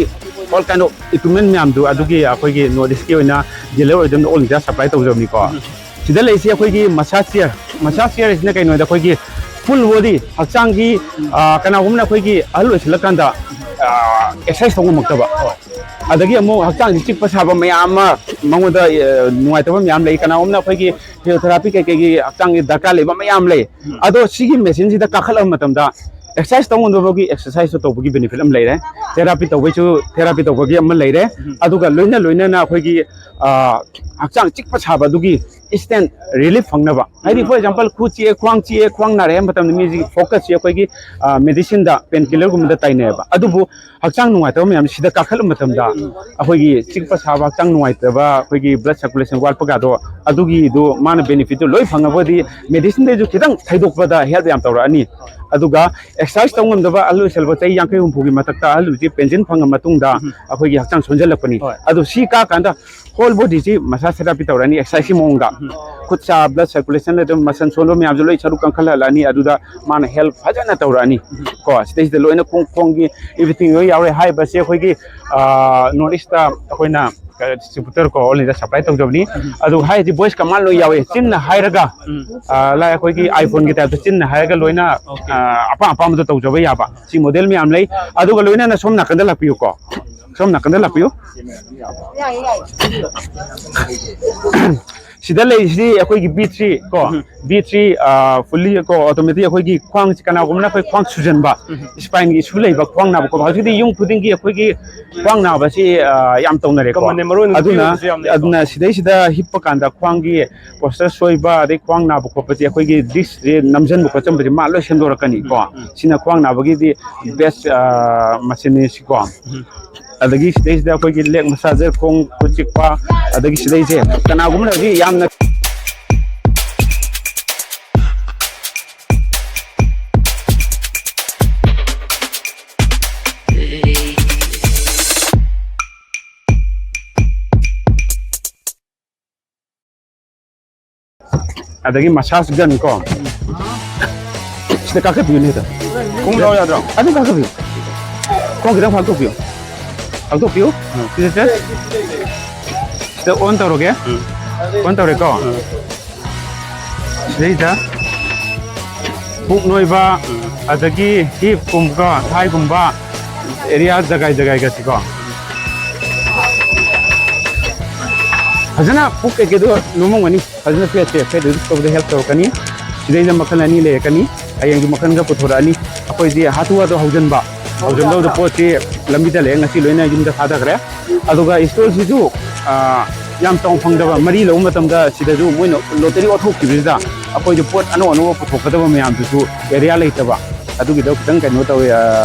ꯑꯣꯜ ꯀꯥꯏꯟ ꯑꯣꯐ ꯏꯀ꯭ꯋꯤꯞꯃꯦꯟ ꯃꯌꯥꯝꯗꯨ ꯑꯗꯨꯒꯤ ꯑꯩꯈꯣꯏꯒꯤ ꯅꯣꯔꯠ ꯏꯁꯀꯤ ꯑꯣꯏꯅ ꯗꯤꯂꯔ ꯑꯣꯏꯗꯅ ꯑꯣꯜ ꯏꯟꯗꯤꯌꯥ ꯁꯄ꯭ꯂꯥꯏ ꯇꯧꯖꯕꯅꯤꯀꯣ꯫ ꯁꯤꯗ ꯂꯩꯔꯤꯁꯤ ꯑꯩꯈꯣꯏꯒꯤ ꯃꯁꯥꯁ ꯆꯤꯌꯔ꯫ ꯃꯁꯥꯁ ꯆꯤꯌꯔ ꯑꯁꯤꯅ ꯀꯩꯅꯣꯗ ꯑꯩꯈꯣꯏꯒꯤ ꯐꯨꯜ ꯕꯣꯗꯤ ꯍꯛꯆꯥꯡꯒꯤ, ꯑ, ꯀꯅꯥꯒꯨꯝꯕꯅ ꯑꯩꯈꯣꯏꯒꯤ ꯑꯍꯜ ꯑꯣꯏꯁꯤꯜꯂꯀꯥꯟꯗ ꯑꯦꯛꯁꯔꯁꯥꯏꯁ ꯇꯧꯕ ꯉꯝꯃꯛꯇꯕ, ꯑꯗꯒꯤ ꯑꯃꯨꯛ ꯍꯛꯆꯥꯡꯁꯤ ꯆꯤꯛꯄ ꯁꯥꯕ ꯃꯌꯥꯝ ꯑꯃ, ꯃꯉꯣꯟꯗ ꯑ, ꯅꯨꯡꯉꯥꯏꯇꯕ ꯃꯌꯥꯝ ꯂꯩ, ꯀꯅꯥꯒꯨꯝꯕꯅ ꯑꯩꯈꯣꯏꯒꯤ ꯐꯤꯖꯤꯑꯣꯊꯦꯔꯥꯄꯤ ꯀꯩꯀꯩꯒꯤ ꯍꯛꯆꯥꯡꯒꯤ ꯗꯔꯀꯥꯔ ꯂꯩꯕ ꯃꯌꯥꯝ ꯂꯩ꯫ ꯑꯗꯣ ꯁꯤꯒꯤ ꯃꯦꯆꯤꯟꯁꯤꯗ ꯀꯥꯈꯠꯂꯕ ꯃꯇꯝꯗ ꯑꯦꯛꯁꯔꯁꯥꯏꯁ ꯇꯧ ꯉꯝꯗꯕꯒꯤ ꯑꯦꯛꯁꯔꯁꯥꯏꯁꯇꯣ ꯇꯧꯕꯒꯤ ꯕꯦꯅꯤꯐꯤꯠ ꯑꯃ ꯂꯩꯔꯦ, ꯊꯦꯔꯥꯄꯤ ꯇꯧꯕꯩꯁꯨ ꯊꯦꯔꯥꯄꯤ ꯇꯧꯕꯒꯤ ꯑꯃ ꯂꯩꯔꯦ꯫ ꯑꯗꯨꯒ ꯂꯣꯏꯅ ꯂꯣꯏꯅꯅ ꯑꯩꯈꯣꯏꯒꯤ, ꯑ, ꯍꯛꯆꯥꯡ ꯆꯤꯛꯄ ꯁꯥꯕ ꯑꯗꯨꯒꯤ ꯏꯟꯁꯇꯦꯟ ꯔꯤꯂꯤꯐ ꯐꯪꯅꯕ꯫ ꯍꯥꯏꯗꯤ, ꯐꯣꯔ ꯑꯦꯛꯖꯥꯝꯄꯜ, ꯈꯨ ꯆꯤꯛꯑꯦ, ꯈ꯭ꯋꯥꯡ ꯆꯤꯛꯑꯦ, ꯈ꯭ꯋꯥꯡ ꯅꯥꯔꯛꯑꯦ ꯍꯥꯏꯕ ꯃꯇꯝꯗ ꯃꯤꯁꯤ ꯐꯣꯀꯁꯁꯤ ꯑꯩꯈꯣꯏꯒꯤ, ꯑ, ꯃꯦꯗꯤꯁꯤꯟꯗ, ꯄꯦꯟ ꯀꯤꯂꯔꯒꯨꯝꯕꯗ ꯇꯥꯏꯅꯩꯌꯦꯕ꯫ ꯑꯗꯨꯕꯨ ꯍꯛꯆꯥꯡ ꯅꯨꯡꯉꯥꯏꯇꯕ ꯃꯌꯥꯝꯁꯤ ꯁꯤꯗ ꯀꯥꯈꯠꯂꯕ ꯃꯇꯝꯗ ꯑꯩꯈꯣꯏꯒꯤ ꯆꯤꯛꯄ ꯁꯥꯕ, ꯍꯛꯆꯥꯡ ꯅꯨꯡꯉꯥꯏꯇꯕ, ꯑꯩꯈꯣꯏꯒꯤ ꯕ꯭ꯂꯗ ꯁꯔꯀꯨꯂꯦꯁꯟ ꯋꯥꯠꯄꯒꯗꯣ, ꯑꯗꯨꯒꯤꯗꯨ ꯃꯥꯅ ꯕꯦꯅꯤꯐꯤꯠꯇꯨ ꯂꯣꯏ ꯐꯪꯉꯕꯗꯤ ꯃꯦꯗꯤꯁꯤꯟꯗꯩꯁꯨ ꯈꯤꯇꯪ ꯊꯩꯗꯣꯛꯄꯗ ꯍꯦꯜꯞ ꯌꯥꯝ ꯇꯧꯔꯛꯑꯅꯤ꯫ ꯑꯗꯨꯒ ꯑꯦꯛꯁꯔꯁꯥꯏꯁ ꯇꯧ ꯉꯝꯗꯕ ꯑꯍꯜ ꯑꯣꯏꯁꯜꯂꯕ ꯆꯍꯤ ꯌꯥꯡꯈꯩ ꯍꯨꯝꯐꯨꯒꯤ ꯃꯊꯛꯇ ꯑꯍꯜ ꯍꯧꯖꯤꯛ ꯄꯦꯟꯁꯤꯟ ꯐꯪꯉ ꯃꯇꯨꯡꯗ ꯑꯩꯈꯣꯏꯒꯤ ꯍꯛꯆꯥꯡ ꯁꯣꯟꯖꯜꯂꯛꯄꯅꯤ꯫ ꯍꯣꯏ꯫ ꯑꯗꯨ ꯁꯤ ꯀꯥ ꯀꯥꯟꯗ ꯍꯣꯜ ꯕꯣꯗꯤꯁꯤ ꯃꯁꯥꯁ ꯊꯦꯔꯥꯄꯤ ꯇꯧꯔꯅꯤ ꯑꯦꯛꯁꯔꯁꯥꯏꯁꯀꯤ ꯃꯑꯣꯡꯗ꯫ ꯈꯨꯠ ꯁꯥ ꯕ꯭ꯂꯗ ꯁꯔꯀꯨꯂꯦꯁꯟ ꯑꯗꯨꯝ ꯃꯁꯜ ꯁꯣꯟꯕ ꯃꯌꯥꯝꯁꯨ ꯂꯣꯏ ꯁꯔꯨꯛ ꯀꯟꯈꯠꯍꯜꯂꯅꯤ꯫ ꯑꯗꯨꯗ ꯃꯥꯅ ꯍꯦꯜꯞ ꯐꯖꯅ ꯇꯧꯔꯛꯑꯅꯤ꯫ ꯀꯣ, ꯁꯤꯗꯩꯁꯤꯗ ꯂꯣꯏꯅ ꯈꯣꯡ ꯈꯣꯡꯒꯤ ꯏꯚ꯭ꯔꯤꯊꯤꯡ ꯂꯣꯏ ꯌꯥꯎꯔꯦ꯫ ꯍꯥꯏꯔꯤꯕꯁꯤ ꯑꯩꯈꯣꯏꯒꯤ, ꯑ, ꯅꯣꯔꯠ ꯏꯁꯇ ꯑꯩꯈꯣꯏꯅ ꯗꯤꯁꯇ꯭ꯔꯤꯕ꯭ꯌꯨꯇꯔ ꯀꯣ ꯑꯣꯜ ꯏꯟꯗꯤꯌꯥ ꯁꯄ꯭ꯂꯥꯏ ꯇꯧꯖꯕꯅꯤ꯫ ꯑꯗꯨ ꯍꯥꯏꯔꯤꯁꯤ ꯚꯣꯏꯁ ꯀꯃꯥꯟ ꯂꯣꯏ ꯌꯥꯎꯋꯦ꯫ ꯆꯤꯟꯅ ꯍꯥꯏꯔꯒ, ꯑ, ꯂꯥꯏ ꯑꯩꯈꯣꯏꯒꯤ ꯑꯥꯏꯐꯣꯟꯒꯤ ꯇꯥꯏꯞꯇ ꯆꯤꯟꯅ ꯍꯥꯏꯔꯒ ꯂꯣꯏꯅ, ꯑ, ꯑꯄꯥꯝ ꯑꯄꯥꯝꯕꯗꯣ ꯇꯧꯖꯕ ꯌꯥꯕ ꯁꯤ ꯃꯣꯗꯦꯜ ꯃꯌꯥꯝ ꯂꯩ꯫ ꯑꯗꯨꯒ ꯂꯣꯏꯅꯅ ꯁꯣꯝ ꯅꯥꯀꯟꯗ ꯂꯥꯛꯄꯤꯌꯨꯀꯣ꯫ ꯁꯣꯝ ꯅꯥꯀꯟꯗ ꯂꯥꯛꯄꯤꯌꯨ꯫ ꯁꯤꯗ ꯂꯩꯔꯤꯁꯤꯗꯤ ꯑꯩꯈꯣꯏꯒꯤ ꯕꯤ ꯊ꯭ꯔꯤ ꯀꯣ꯫ ꯕꯤ ꯊ꯭ꯔꯤ, ꯑ, ꯐꯨꯜꯂꯤ ꯀꯣ ꯑꯣꯇꯣꯃꯦꯇꯤꯛ ꯑꯩꯈꯣꯏꯒꯤ ꯈ꯭ꯋꯥꯡꯁꯤ ꯀꯅꯥꯒꯨꯝꯕꯅ ꯑꯩꯈꯣꯏ ꯈ꯭ꯋꯥꯡ ꯁꯨꯖꯟꯕ, ꯏꯁꯄꯥꯏꯟꯒꯤ ꯏꯁꯨ ꯂꯩꯕ, ꯈ꯭ꯋꯥꯡ ꯅꯥꯕ ꯈꯣꯠꯄ, ꯍꯧꯖꯤꯛꯇꯤ ꯌꯨꯝ ꯈꯨꯗꯤꯡꯒꯤ ꯑꯩꯈꯣꯏꯒꯤ ꯈ꯭ꯋꯥꯡ ꯅꯥꯕꯁꯤ, ꯑ, ꯌꯥꯝ ꯇꯧꯅꯔꯦꯀꯣ꯫ ꯀꯃꯟꯅꯦ, ꯃꯔꯨ ꯑꯣꯏꯅ ꯑꯗꯨꯅ, ꯅꯨꯄꯤꯒꯤꯁꯨ ꯌꯥꯝ ꯂꯩꯀꯣ꯫ ꯑꯗꯨꯅ ꯁꯤꯗꯩꯁꯤꯗ ꯍꯤꯞꯄ ꯀꯥꯟꯗ ꯈ꯭ꯋꯥꯡꯒꯤ ꯄꯣꯁꯇꯔ ꯁꯣꯏꯕ, ꯑꯗꯩ ꯈ꯭ꯋꯥꯡ ꯅꯥꯕ ꯈꯣꯠꯄꯁꯦ ꯑꯩꯈꯣꯏꯒꯤ ꯗꯤꯁꯁꯦ ꯅꯝꯁꯤꯟꯕ ꯈꯣꯠꯆꯟꯕꯁꯦ ꯃꯥ ꯂꯣꯏ ꯁꯦꯝꯗꯣꯔꯛꯀꯅꯤꯀꯣ꯫ ꯁꯤꯅ ꯈ꯭ꯋꯥꯡ ꯅꯥꯕꯒꯤꯗꯤ ꯕꯦꯁ, ꯑ, ꯃꯁꯤꯅꯤ ꯁꯤꯀꯣ꯫ ꯑꯗꯒꯤ ꯁꯤꯗꯩꯁꯤꯗ ꯑꯩꯈꯣꯏꯒꯤ ꯂꯦꯛ ꯃꯁꯥꯁꯦ, ꯈꯣꯡ ꯈꯨꯠ ꯆꯤꯛꯄ, ꯑꯗꯒꯤ ꯁꯤꯗꯩꯁꯦ ꯀꯅꯥꯒꯨꯝꯕꯅ ꯍꯧꯖꯤꯛ ꯌꯥꯝꯅ ꯑꯗꯒꯤ ꯃꯁꯥꯁ ꯒꯟ ꯀꯣ꯫ ꯁꯤꯗ ꯀꯥꯈꯠꯄꯤꯌꯨꯅꯦ ꯍꯦꯛꯇ꯫ ꯈꯣꯡ ꯌꯥꯎ ꯌꯥꯗ꯭ꯔꯣ? ꯑꯗꯨꯝ ꯀꯥꯈꯠꯄꯤꯌꯨ꯫ ꯈꯣꯡ ꯈꯤꯇꯪ ꯐꯥꯛꯇꯣꯛꯄꯤꯌꯨ꯫ ꯐꯥꯛꯇꯣꯛꯄꯤꯌꯨ꯫ ꯎꯝ꯫ ꯁꯤꯗ ꯆꯠ-, ꯁꯤꯗ on ꯇꯧꯔꯒꯦ꯫ ꯎꯝ꯫ On ꯇꯧꯔꯦꯀꯣ꯫ ꯎꯝ꯫ ꯁꯤꯗꯩꯗ ꯄꯨꯛ ꯅꯣꯏꯕ, ꯎꯝ꯫ ꯑꯗꯒꯤ hip ꯀꯨꯝꯕ, thigh ꯒꯨꯝꯕ area ꯖꯒꯥꯏ ꯖꯒꯥꯏꯒꯁꯤꯀꯣ꯫ ꯐꯖꯅ ꯄꯨꯛ ꯀꯩꯀꯩꯗꯣ ꯅꯣꯝꯃꯝꯒꯅꯤ꯫ ꯐꯖꯅ fat ꯁꯦ, fat reduce ꯇꯧꯕꯗ help ꯇꯧꯔꯛꯀꯅꯤ꯫ ꯁꯤꯗꯩꯗ ꯃꯈꯜ ꯑꯅꯤ ꯂꯩꯔꯛꯀꯅꯤ꯫ ꯍꯌꯦꯡꯁꯨ ꯃꯈꯜ ꯈꯔ ꯄꯨꯊꯣꯔꯛꯑꯅꯤ꯫ ꯑꯩꯈꯣꯏꯗꯤ ꯍꯥꯊꯨ ꯍꯥꯊꯨ ꯍꯧꯖꯤꯟꯕ, ꯍꯧꯖꯤꯟꯗꯧꯗ ꯄꯣꯠꯁꯤ ꯂꯝꯕꯤꯗ ꯂꯩꯔꯦ, ꯉꯁꯤ ꯂꯣꯏꯅ ꯌꯨꯝꯗ ꯊꯥꯗꯈ꯭ꯔꯦ꯫ ꯑꯗꯨꯒ stall ꯁꯤꯁꯨ, ꯑ, ꯌꯥꯝ ꯆꯥꯎꯅ ꯐꯪꯗꯕ, ꯃꯔꯤ ꯂꯧꯕ ꯃꯇꯝꯗ ꯁꯤꯗꯁꯨ ꯃꯣꯏꯅ lottery ꯑꯣꯟꯊꯣꯛꯈꯤꯕꯁꯤꯗ ꯑꯩꯈꯣꯏꯗ ꯄꯣꯠ ꯑꯅꯧ ꯑꯅꯧꯕ ꯄꯨꯊꯣꯛꯀꯗꯕ ꯃꯌꯥꯝꯗꯨꯁꯨ area ꯂꯩꯇꯕ, ꯑꯗꯨꯒꯤꯗꯣ ꯈꯤꯇꯪ ꯀꯩꯅꯣ ꯇꯧꯋꯤ, ꯑ,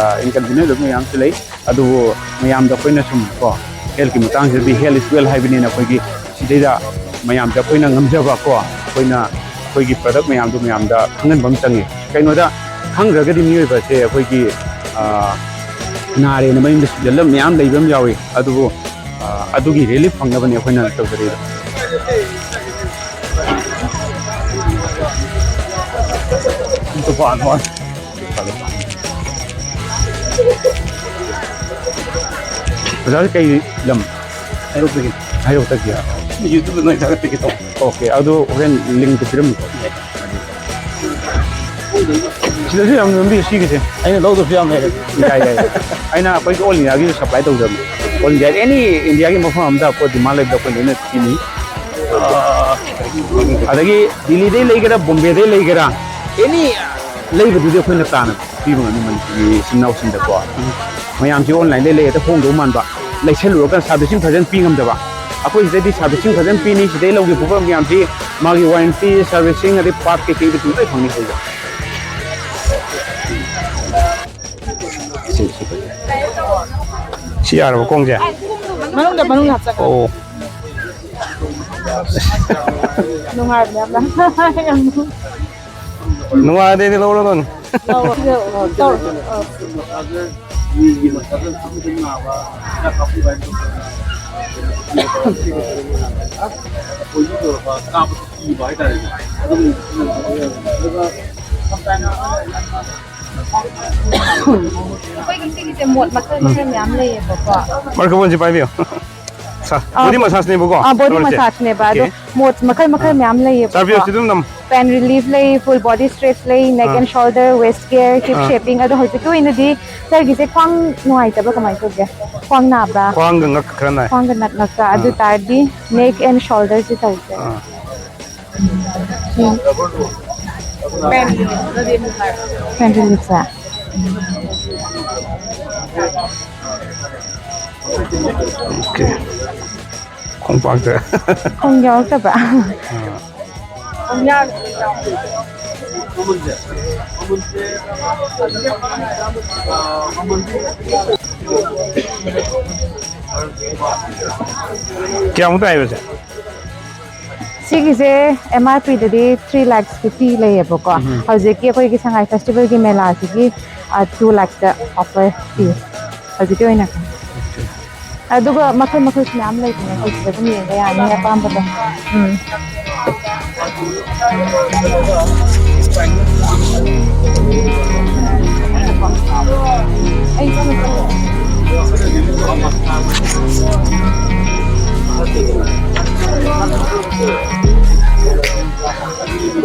inconvenience ꯑꯣꯏꯕ ꯃꯌꯥꯝꯁꯨ ꯂꯩ꯫ ꯑꯗꯨꯕꯨ ꯃꯌꯥꯝꯗ ꯑꯩꯈꯣꯏꯅ ꯁꯨꯝ ꯀꯣ, health ꯀꯤ ꯃꯇꯥꯡꯁꯤꯗꯗꯤ health is wealth ꯍꯥꯏꯕꯅꯤꯅ, ꯑꯩꯈꯣꯏꯒꯤ ꯁꯤꯗꯩꯗ ꯃꯌꯥꯝꯗ ꯑꯩꯈꯣꯏꯅ ꯉꯝꯖꯕ ꯀꯣ, ꯑꯩꯈꯣꯏꯅ ꯑꯩꯈꯣꯏꯒꯤ product ꯃꯌꯥꯝꯗꯣ ꯃꯌꯥꯝꯗ ꯈꯪꯍꯟꯕ ꯑꯃ ꯆꯪꯉꯤ꯫ ꯀꯩꯅꯣꯗ ꯈꯪꯗ꯭ꯔꯒꯗꯤ ꯃꯤꯑꯣꯏꯕꯁꯦ ꯑꯩꯈꯣꯏꯒꯤ, ꯑ, ꯅꯥꯔꯦꯅ ꯃꯌꯨꯝꯗ ꯁꯤꯖꯜꯂ ꯃꯌꯥꯝ ꯂꯩꯕ ꯑꯃ ꯌꯥꯎꯏ꯫ ꯑꯗꯨꯕꯨ, ꯑ, ꯑꯗꯨꯒꯤ relief ꯐꯪꯅꯕꯅꯦ ꯑꯩꯈꯣꯏꯅ ꯇꯧꯖꯔꯤꯗꯣ꯫ ꯗꯨꯀꯥꯟ ꯍꯣꯏ꯫ ꯑꯣꯖꯥꯁꯦ ꯀꯩ ꯂꯝ? ꯍꯩꯔꯣꯛꯇꯒꯤ꯫ ꯍꯩꯔꯣꯛꯇꯒꯤ꯫ YouTube ꯗ ꯅꯣꯏ ꯊꯥꯒꯠꯄꯤꯒꯦ ꯇꯧꯕ꯫ OK, ꯑꯗꯨ ꯍꯣꯔꯦꯟ link ꯇꯨ ꯄꯤꯔꯝꯃꯨꯀꯣ꯫ ꯁꯤꯗꯁꯨ ꯌꯥꯝ ꯌꯣꯟꯕꯤ ꯁꯤꯒꯤꯁꯦ꯫ ꯑꯩꯅ ꯂꯧꯗꯕꯁꯨ ꯌꯥꯝ ꯂꯩꯔꯦ꯫ ꯌꯥꯏ, ꯌꯥꯏ, ꯌꯥꯏ꯫ ꯑꯩꯅ ꯑꯩꯈꯣꯏꯒꯤ all India ꯒꯤꯁꯨ supply ꯇꯧꯖꯕꯅꯦ꯫ All India, any India ꯒꯤ ꯃꯐꯝ ꯑꯃꯗ ꯄꯣꯠ demand ꯂꯩꯕꯗ ꯑꯩꯈꯣꯏ ꯂꯣꯏꯅ ꯄꯤꯅꯤ꯫ ꯑꯥ, ꯑꯗꯒꯤ ꯗꯤꯜꯂꯤꯗꯩ ꯂꯩꯒꯦꯔꯥ, ꯕꯣꯝꯕꯦꯗꯩ ꯂꯩꯒꯦꯔꯥ, any ꯂꯩꯕꯗꯨꯗꯤ ꯑꯩꯈꯣꯏꯅ ꯇꯥꯅ ꯄꯤꯕ ꯉꯝꯃꯤ ꯃꯅꯤꯄꯨꯔꯒꯤ ꯏꯆꯤꯟ ꯏꯅꯥꯎꯁꯤꯡꯗꯀꯣ꯫ ꯃꯌꯥꯝꯁꯤ online ꯗꯩ ꯂꯩ ꯍꯦꯛꯇ ꯍꯣꯡꯗꯧ ꯃꯥꯟꯕ, ꯂꯩꯁꯜꯂꯨꯔꯒ servicing ꯐꯖꯅ ꯄꯤ ꯉꯝꯗꯕ꯫ ꯑꯩꯈꯣꯏ ꯁꯤꯗꯩꯗꯤ servicing ꯐꯖꯅ ꯄꯤꯅꯤ, ꯁꯤꯗꯩ ꯂꯧꯒꯦ ꯄꯣꯠ ꯃꯌꯥꯝꯁꯤ ꯃꯥꯒꯤ warranty, servicing ꯑꯗꯩ part ꯀꯩꯀꯩꯗꯤ ꯂꯣꯏ ꯐꯪꯅꯤ ꯁꯤꯗꯩꯗ꯫ ꯁꯤ, ꯁꯤ꯫ ꯁꯤ ꯌꯥꯔꯕ ꯈꯣꯡꯁꯦ? ꯃꯅꯨꯡꯗ, ꯃꯅꯨꯡꯗ ꯍꯥꯞꯆꯈ꯭ꯔꯣ꯫ ꯑꯣ꯫ ꯅꯨꯡꯉꯥꯏꯕꯅꯦ ꯌꯥꯝꯅ꯫ ꯌꯥꯝ ꯅꯨꯡꯉꯥꯏ꯫ ꯅꯨꯡꯉꯥꯏꯔꯗꯤ ꯑꯩꯗꯤ ꯂꯧꯔꯗꯧꯅꯤ꯫ ꯂꯧꯔꯣ꯫ ꯇꯧꯔꯣ꯫ ꯑꯥ꯫ ꯑꯩꯈꯣꯏꯒꯤ ꯁꯤꯒꯤꯁꯦ ꯃꯣꯠ ꯃꯈꯜ ꯃꯈꯜ ꯃꯌꯥꯝ ꯂꯩꯌꯦꯕꯀꯣ꯫ ꯃꯥꯏꯀ꯭ꯔꯣꯐꯣꯟꯁꯦ ꯄꯥꯏꯕꯤꯌꯣ꯫ ꯁꯥ, ꯑꯥ, ꯕꯣꯗꯤ ꯃꯁꯥꯖꯅꯦꯕꯀꯣ? ꯑꯥ, ꯕꯣꯗꯤ ꯇꯧꯔꯤꯁꯦ? ꯃꯁꯥꯖꯅꯦꯕ꯫ ꯑꯗꯣ ꯑꯣꯀꯦ꯫ ꯃꯣꯠ ꯃꯈꯜ ꯃꯈꯜ ꯑꯥ꯫ ꯃꯌꯥꯝ ꯂꯩꯌꯦꯕꯀꯣ꯫ ꯆꯥꯕꯤꯌꯣ, ꯁꯤꯗ ꯑꯗꯨꯝ ꯅꯝ-, Pain relief ꯂꯩ, full body stretch ꯂꯩ, neck ah. And shoulder, waist care, hip ah. Shaping꯫ ꯑꯗꯣ ꯍꯧꯖꯤꯛꯀꯤ ꯑꯣꯏꯅꯗꯤ ꯁꯥꯔꯒꯤꯁꯦ ꯈ꯭ꯋꯥꯡ ꯅꯨꯡꯉꯥꯏꯇꯕ꯭ꯔꯥ, ꯀꯃꯥꯏꯅ ꯇꯧꯒꯦ? ꯈ꯭ꯋꯥꯡ ꯅꯥꯕ꯭ꯔꯥ? ꯈ꯭ꯋꯥꯡꯒ ꯉꯛ ꯈꯔ ꯅꯥꯏ꯫ ꯈ꯭ꯋꯥꯡꯒ ꯅꯛ-, ꯉꯛꯇ꯫ ꯑꯗꯨ ꯑꯥ꯫ ꯇꯥꯔꯗꯤ neck and shoulder ꯁꯤ ꯇꯧꯁꯦ꯫ ꯑꯥ꯫ ꯎꯝ꯫ Pain reliefꯁꯦ꯫ ꯑꯣꯀꯦ꯫ ꯈꯣꯡꯄꯥꯛꯇ꯫ ꯈꯣꯡ ꯌꯥꯎꯔꯛꯇꯕ꯫ ꯑꯥ꯫ ꯀꯌꯥꯃꯨꯛ ꯇꯥꯏꯕ ꯁꯦ? ꯁꯤꯒꯤꯁꯦ ꯑꯦꯝ ꯑꯥꯔ ꯄꯤꯗꯗꯤ three lakhs fifty ꯂꯩꯌꯦꯕꯀꯣ꯫ ꯎꯝ꯫ ꯍꯧꯖꯤꯛꯀꯤ ꯑꯩꯈꯣꯏꯒꯤ ꯁꯉꯥꯏ ꯐꯦꯁꯇꯤꯚꯦꯜꯒꯤ ꯃꯦꯂꯥꯁꯤꯒꯤ, ꯑ, two lakhsꯇ offer ꯄꯤ꯫ ꯎꯝ꯫ ꯍꯧꯖꯤꯛꯀꯤ ꯑꯣꯏꯅ꯫ ꯑꯣꯀꯦ꯫ ꯑꯗꯨꯒ ꯃꯈꯜ ꯃꯈꯜꯁꯨ ꯃꯌꯥꯝ ꯂꯩꯕꯅꯦ, ꯑꯩꯈꯣꯏ ꯁꯤꯗ ꯑꯗꯨꯝ ꯌꯦꯡꯕ ꯌꯥꯅꯤ ꯑꯄꯥꯝꯕꯗꯣ꯫ ꯎꯝ꯫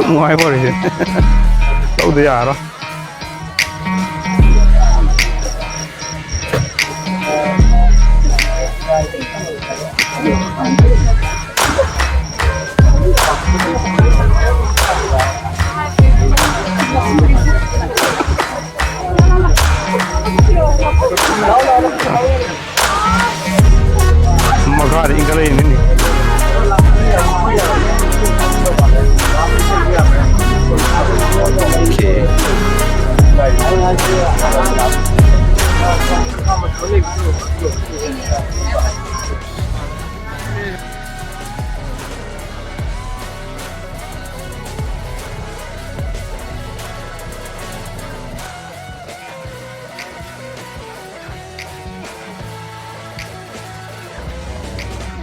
ꯅꯨꯡꯉꯥꯏꯕ ꯋꯥꯔꯤꯁꯦ꯫ ꯇꯧꯗ ꯌꯥꯔꯣꯏ꯫ ꯃꯈꯥꯗ ꯏꯟꯈꯠꯂꯛꯏꯅꯤꯅꯦ꯫ ꯑꯣꯀꯦ꯫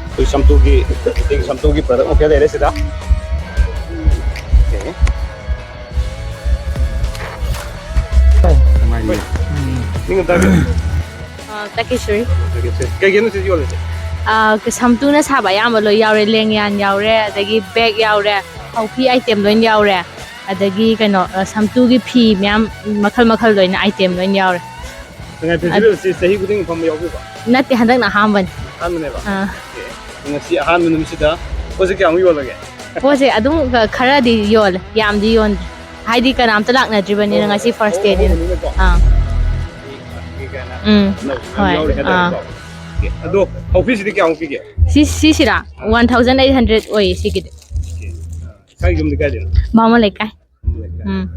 ꯑꯩꯈꯣꯏ ꯁꯝꯇꯨꯒꯤ, ꯃꯩꯇꯩꯒꯤ ꯁꯝꯇꯨꯒꯤ product ꯃꯈꯩ ꯂꯩꯔꯦ ꯁꯤꯗ꯫ ꯑꯣꯀꯦ꯫ ꯃꯤꯡ ꯑꯝꯇ ꯍꯥꯏꯕꯤꯌꯨ꯫ ꯑ, ꯇꯥꯀꯦꯁꯣꯔꯤ꯫ ꯇꯥꯀꯦꯁꯣꯔꯤ꯫ ꯀꯩ ꯀꯩꯅꯣ ꯁꯤꯗ ꯌꯣꯜꯂꯤꯁꯦ? ꯑ, ꯁꯝꯇꯨꯅ ꯁꯥꯕ ꯑꯌꯥꯝꯕ ꯂꯣꯏ ꯌꯥꯎꯔꯦ꯫ ꯂꯦꯡꯌꯥꯟ ꯌꯥꯎꯔꯦ, ꯑꯗꯒꯤ ꯕꯦꯒ ꯌꯥꯎꯔꯦ, ꯍꯥꯎꯄꯤ ꯑꯥꯏꯇꯦꯝ ꯂꯣꯏ ꯌꯥꯎꯔꯦ꯫ ꯑꯗꯒꯤ ꯀꯩꯅꯣ, ꯑ, ꯁꯝꯇꯨꯒꯤ ꯐꯤ ꯃꯌꯥꯝ ꯃꯈꯜ ꯃꯈꯜ ꯂꯣꯏꯅ ꯑꯥꯏꯇꯦꯝ ꯂꯣꯏ ꯌꯥꯎꯔꯦ꯫ ꯁꯉꯥꯏ ꯐꯦꯁꯇꯤꯚꯦꯜꯁꯤ ꯆꯍꯤ ꯈꯨꯗꯤꯡꯒꯤ ꯐꯝꯕ ꯌꯥꯎꯕꯤꯕ꯭ꯔꯣ? ꯅꯠꯇꯦ, ꯍꯟꯗꯛꯅ ꯑꯍꯥꯟꯕꯅꯤ꯫ ꯑꯍꯥꯟꯕꯅꯦꯕ? ꯑꯥ꯫ ꯑꯣꯀꯦ꯫ ꯉꯁꯤ ꯑꯍꯥꯟꯕ ꯅꯨꯃꯤꯠꯁꯤꯗ ꯄꯣꯠꯁꯦ ꯀꯌꯥꯃꯨꯛ ꯌꯣꯜꯂꯒꯦ? ꯄꯣꯠꯁꯦ ꯑꯗꯨꯝ ꯈ-, ꯈꯔꯗꯤ ꯌꯣꯜꯂꯦ, ꯌꯥꯝꯗꯤ ꯌꯣꯟꯗ꯭ꯔꯤ꯫ ꯍꯥꯏꯗꯤ ꯀꯅꯥꯝꯇ ꯂꯥꯛꯅꯗ꯭ꯔꯤꯕꯅꯤꯅ ꯍꯣꯏ, ꯉꯁꯤ ꯍꯣꯏ꯫ ꯐꯥꯔꯁ ꯗꯦꯅꯤꯅ꯫ ꯑꯍꯧꯕꯅꯤꯅꯀꯣ꯫ ꯑꯥ꯫ ꯎꯝ꯫ ꯍꯣꯏ꯫ ꯌꯥꯎꯔꯦ ꯍꯥꯏꯇꯥꯔꯦꯀꯣ꯫ ꯑꯥ꯫ ꯑꯣꯀꯦ꯫ ꯑꯗꯣ ꯍꯥꯎꯄꯤꯁꯤꯗꯤ ꯀꯌꯥꯃꯨꯛ ꯄꯤꯒꯦ? ꯁꯤ-, ꯁꯤꯁꯤꯔꯥ? ꯑꯥ꯫ ꯋꯥꯟ ꯊꯥꯎꯖꯟ ꯑꯩꯠ ꯍꯟꯗ꯭ꯔꯦꯗ ꯑꯣꯏꯌꯦ ꯁꯤꯒꯤꯗꯤ꯫ ꯑꯣꯀꯦ꯫ ꯁ꯭ꯋꯥꯏ ꯌꯨꯝꯗꯤ ꯀꯥꯏꯗꯩꯅꯣ? ꯕꯥꯃꯣꯟ ꯂꯩꯀꯥꯏ꯫ ꯕꯥꯃꯣꯟ ꯂꯩꯀꯥꯏ꯫ ꯎꯝ꯫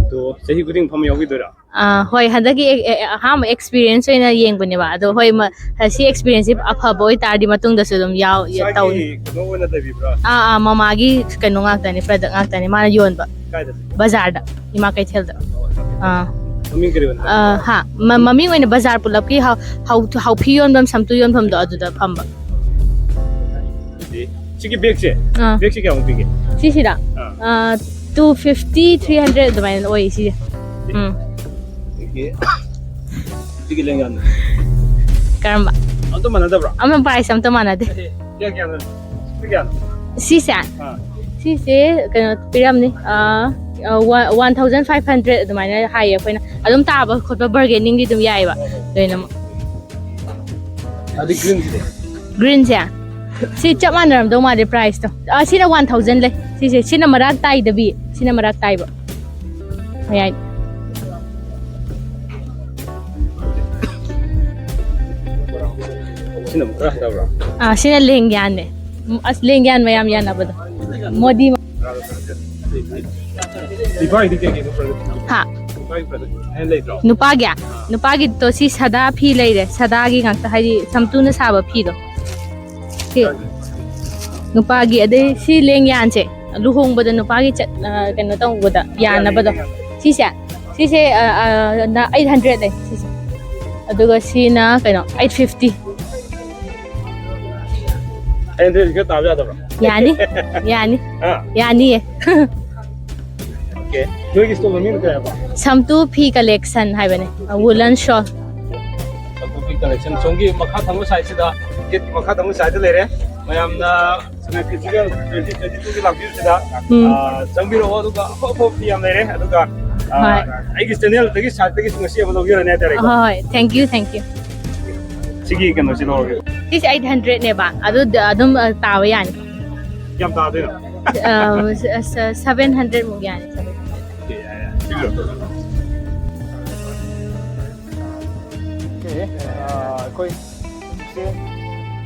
ꯑꯗꯣ ꯆꯍꯤ ꯈꯨꯗꯤꯡ ꯐꯝꯕ ꯌꯥꯎꯕꯤꯗꯣꯏꯔꯥ? ꯑꯥ, ꯍꯣꯏ, ꯍꯟꯗꯛꯀꯤ ꯑꯦ-, ꯑꯦ-, ꯑꯍꯥꯟꯕ ꯑꯦꯛꯁꯄꯤꯔꯤꯌꯦꯟꯁ ꯑꯣꯏꯅ ꯌꯦꯡꯕꯅꯦꯕ꯫ ꯑꯗꯣ ꯍꯣꯏ, ꯃ-, ꯁꯤ ꯑꯦꯛꯁꯄꯤꯔꯤꯌꯦꯟꯁꯁꯤ ꯑꯐꯕ ꯑꯣꯏꯇꯥꯔꯗꯤ ꯃꯇꯨꯡꯗꯁꯨ ꯑꯗꯨꯝ ꯌꯥꯎ-, ꯏꯁꯥꯒꯤ ꯇꯧꯅꯤ꯫ ꯀꯩꯅꯣ ꯑꯣꯏꯅ ꯂꯩꯕꯤꯕ꯭ꯔꯥ? ꯑꯥ, ꯑꯥ, ꯃꯃꯥꯒꯤ ꯀꯩꯅꯣ ꯉꯥꯛꯇꯅꯤ, ꯄ꯭ꯔꯗꯛ ꯉꯥꯛꯇꯅꯤ ꯃꯥꯅ ꯌꯣꯟꯕ꯫ ꯀꯥꯏꯗ? ꯕꯖꯥꯔꯗ, ꯏꯃꯥ ꯀꯩꯊꯦꯜꯗ꯫ ꯑꯥ꯫ ꯃꯃꯤꯡ ꯀꯔꯤ ꯑꯣꯏꯅ? ꯑꯥ, ꯍꯥ, ꯃ-, ꯃꯃꯤꯡ ꯑꯣꯏꯅ ꯕꯖꯥꯔ ꯄꯨꯂꯞꯀꯤ ꯍꯥꯎ-, ꯍꯥꯎ-, ꯍꯥꯎꯐꯤ ꯌꯣꯟꯐꯝ, ꯁꯝꯇꯨ ꯌꯣꯟꯐꯝꯗꯣ ꯑꯗꯨꯗ ꯐꯝꯕ꯫ ꯑꯗꯨꯗꯤ ꯁꯤꯒꯤ ꯕꯦꯒꯁꯦ, ꯑꯥ꯫ ꯕꯦꯒꯁꯦ ꯀꯌꯥꯃꯨꯛ ꯄꯤꯒꯦ? ꯁꯤꯁꯤꯔꯥ? ꯑꯥ꯫ ꯑꯥ, ꯇꯨ ꯐꯤꯐꯇꯤ, ꯊ꯭ꯔꯤ ꯍꯟꯗ꯭ꯔꯦꯗ ꯑꯗꯨꯃꯥꯏꯅ ꯑꯣꯏ ꯁꯤꯁꯦ꯫ ꯎꯝ꯫ ꯑꯗꯒꯤ ꯁꯤꯒꯤ ꯂꯦꯡꯌꯥꯟ꯫ ꯀꯔꯝꯕ? ꯑꯝꯇ ꯃꯥꯟꯅꯗꯕ꯭ꯔꯣ? ꯑꯃ ꯄ꯭ꯔꯥꯏꯁ ꯑꯝꯇ ꯃꯥꯟꯅꯗꯦ꯫ ꯑꯦ, ꯀꯌꯥ, ꯀꯌꯥꯅꯣ? ꯁꯤ ꯀꯌꯥꯅꯣ? ꯁꯤꯁꯦ? ꯑꯥ꯫ ꯁꯤꯁꯦ ꯀꯩꯅꯣ ꯄꯤꯔꯝꯅꯤ꯫ ꯑꯥ, ꯑ, ꯋꯥ-, ꯋꯥꯟ ꯊꯥꯎꯖꯟ ꯐꯥꯏꯚ ꯍꯟꯗ꯭ꯔꯦꯗ ꯑꯗꯨꯃꯥꯏꯅ ꯍꯥꯏꯌꯦ ꯑꯩꯈꯣꯏꯅ꯫ ꯑꯗꯨꯝ ꯇꯥꯕ ꯈꯣꯠꯄ ꯕꯥꯔꯒꯦꯅꯤꯡꯗꯤ ꯑꯗꯨꯝ ꯌꯥꯏꯑꯕ꯫ ꯍꯣꯏ, ꯍꯣꯏ꯫ ꯂꯣꯏꯅꯃꯛ꯫ ꯑꯗꯩ ꯒ꯭ꯔꯤꯟꯁꯤꯗꯤ? ꯒ꯭ꯔꯤꯟꯁꯦ? ꯁꯤ ꯆꯞ ꯃꯥꯟꯅꯔꯝꯗꯧ ꯃꯥꯜꯂꯦ ꯄ꯭ꯔꯥꯏꯁꯇꯣ꯫ ꯑꯥ, ꯁꯤꯅ ꯋꯥꯟ ꯊꯥꯎꯖꯟ ꯂꯩ꯫ ꯁꯤꯁꯦ, ꯁꯤꯅ ꯃꯔꯥꯛ ꯇꯥꯏꯗꯕꯤ, ꯁꯤꯅ ꯃꯔꯥꯛ ꯇꯥꯏꯕ꯫ ꯃꯌꯥꯏ꯫ ꯁꯤꯅ ꯑꯃꯨꯛ ꯈꯔ ꯍꯟꯊꯕ꯭ꯔꯥ? ꯑꯥ, ꯁꯤꯅ ꯂꯦꯡꯌꯥꯟꯅꯦ꯫ ꯎꯝ, ꯑꯁ, ꯂꯦꯡꯌꯥꯟ ꯃꯌꯥꯝ ꯌꯥꯟꯅꯕꯗꯣ꯫ ꯃꯣꯗꯤ꯫ ꯅꯨꯄꯥꯒꯤꯗꯤ ꯀꯩ ꯀꯩꯅꯣ product? ꯍꯥ? ꯅꯨꯄꯥꯒꯤ product ꯍꯦꯟꯅ ꯂꯩꯇ꯭ꯔꯣ? ꯅꯨꯄꯥꯒꯤ? ꯅꯨꯄꯥꯒꯤꯗꯣ ꯁꯤ ꯁꯥꯗꯥ ꯐꯤ ꯂꯩꯔꯦ꯫ ꯁꯥꯗꯥꯒꯤ ꯉꯥꯛꯇ, ꯍꯥꯏꯗꯤ ꯁꯝꯇꯨꯅ ꯁꯥꯕ ꯐꯤꯗꯣ꯫ ꯁꯤ ꯅꯨꯄꯥꯒꯤ, ꯑꯗꯩ ꯁꯤ ꯂꯦꯡꯌꯥꯟꯁꯦ, ꯂꯨꯍꯣꯡꯕꯗ ꯅꯨꯄꯥꯒꯤ ꯆꯠ-, ꯑ, ꯀꯩꯅꯣ ꯇꯧꯕꯗ ꯌꯥꯅꯕꯗꯣ꯫ ꯁꯤꯁꯦ, ꯁꯤꯁꯦ, ꯑ, ꯑ, ꯅ ꯑꯩꯠ ꯍꯟꯗ꯭ꯔꯦꯗ ꯂꯩ ꯁꯤꯁꯦ꯫ ꯑꯗꯨꯒ ꯁꯤꯅ ꯀꯩꯅꯣ, ꯑꯩꯠ ꯐꯤꯐꯇꯤ꯫ ꯑꯩꯠ ꯍꯟꯗ꯭ꯔꯦꯗ ꯈꯔ ꯇꯥꯕ ꯌꯥꯗꯕ꯭ꯔꯣ? ꯌꯥꯅꯤ, ꯌꯥꯅꯤ꯫ ꯍꯥ? ꯌꯥꯅꯤꯌꯦ꯫ ꯑꯣꯀꯦ꯫ ꯅꯣꯏꯒꯤ store ꯃꯃꯤꯡꯗꯣ ꯀꯩ ꯍꯥꯏꯕ? ꯁꯝꯇꯨ ꯐꯤ ꯀꯂꯦꯛꯁꯟ ꯍꯥꯏꯕꯅꯦ, ꯋꯨꯂꯟ ꯁꯣꯜ꯫ ꯁꯝꯇꯨ ꯐꯤ ꯀꯂꯦꯛꯁꯟ ꯁꯣꯝꯒꯤ ꯃꯈꯥ ꯊꯪꯕ ꯁꯥꯏꯠꯁꯤꯗ, ꯒꯦꯠ ꯃꯈꯥ ꯊꯪꯕ ꯁꯥꯏꯠꯇ ꯂꯩꯔꯦ꯫ ꯃꯌꯥꯝꯅ ꯁꯉꯥꯏ ꯐꯦꯁꯇꯤꯚꯦꯜ ꯇ꯭ꯋꯦꯟꯇꯤ ꯇ꯭ꯋꯦꯟꯇꯤ ꯇꯨꯒꯤ ꯂꯥꯛꯄꯤꯕꯁꯤꯗ ꯎꯝ꯫ ꯑ, ꯆꯪꯕꯤꯔꯛꯑꯣ, ꯑꯗꯨꯒ ꯑꯐ ꯑꯐꯕ ꯐꯤ ꯌꯥꯝ ꯂꯩꯔꯦ꯫ ꯑꯗꯨꯒ ꯑ, ꯍꯣꯏ꯫ ꯑꯩꯒꯤ ꯆꯦꯅꯦꯜꯗꯒꯤ ꯁꯥꯏꯠꯇꯒꯤꯁꯨ ꯉꯁꯤ ꯑꯃ ꯂꯧꯖꯔꯅꯤ ꯍꯥꯏꯇꯥꯔꯦꯀꯣ꯫ ꯍꯣꯏ, thank you, thank you. ꯁꯤꯒꯤ ꯀꯩꯅꯣꯁꯤ ꯂꯧꯔꯒꯦ꯫ ꯁꯤꯁꯦ ꯑꯩꯠ ꯍꯟꯗ꯭ꯔꯦꯠꯅꯦꯕ, ꯑꯗꯨ ꯗ- ꯑꯗꯨꯝ ꯑ, ꯇꯥꯕ ꯌꯥꯅꯤ꯫ ꯀꯌꯥꯝ ꯇꯥꯗꯣꯏꯅꯣ? ꯁꯚꯦꯟ ꯍꯟꯗ꯭ꯔꯦꯠꯃꯨꯛ ꯌꯥꯅꯤ, ꯁꯚꯦꯟ ꯍꯟꯗ꯭ꯔꯦꯠ꯫ ꯑꯣꯀꯦ, ꯌꯥꯏ, ꯌꯥꯏ꯫ ꯁꯤꯒꯤꯔꯣ? ꯑꯣꯀꯦ, ꯑ, ꯑꯩꯈꯣꯏ ꯍꯧꯖꯤꯛꯁꯦ,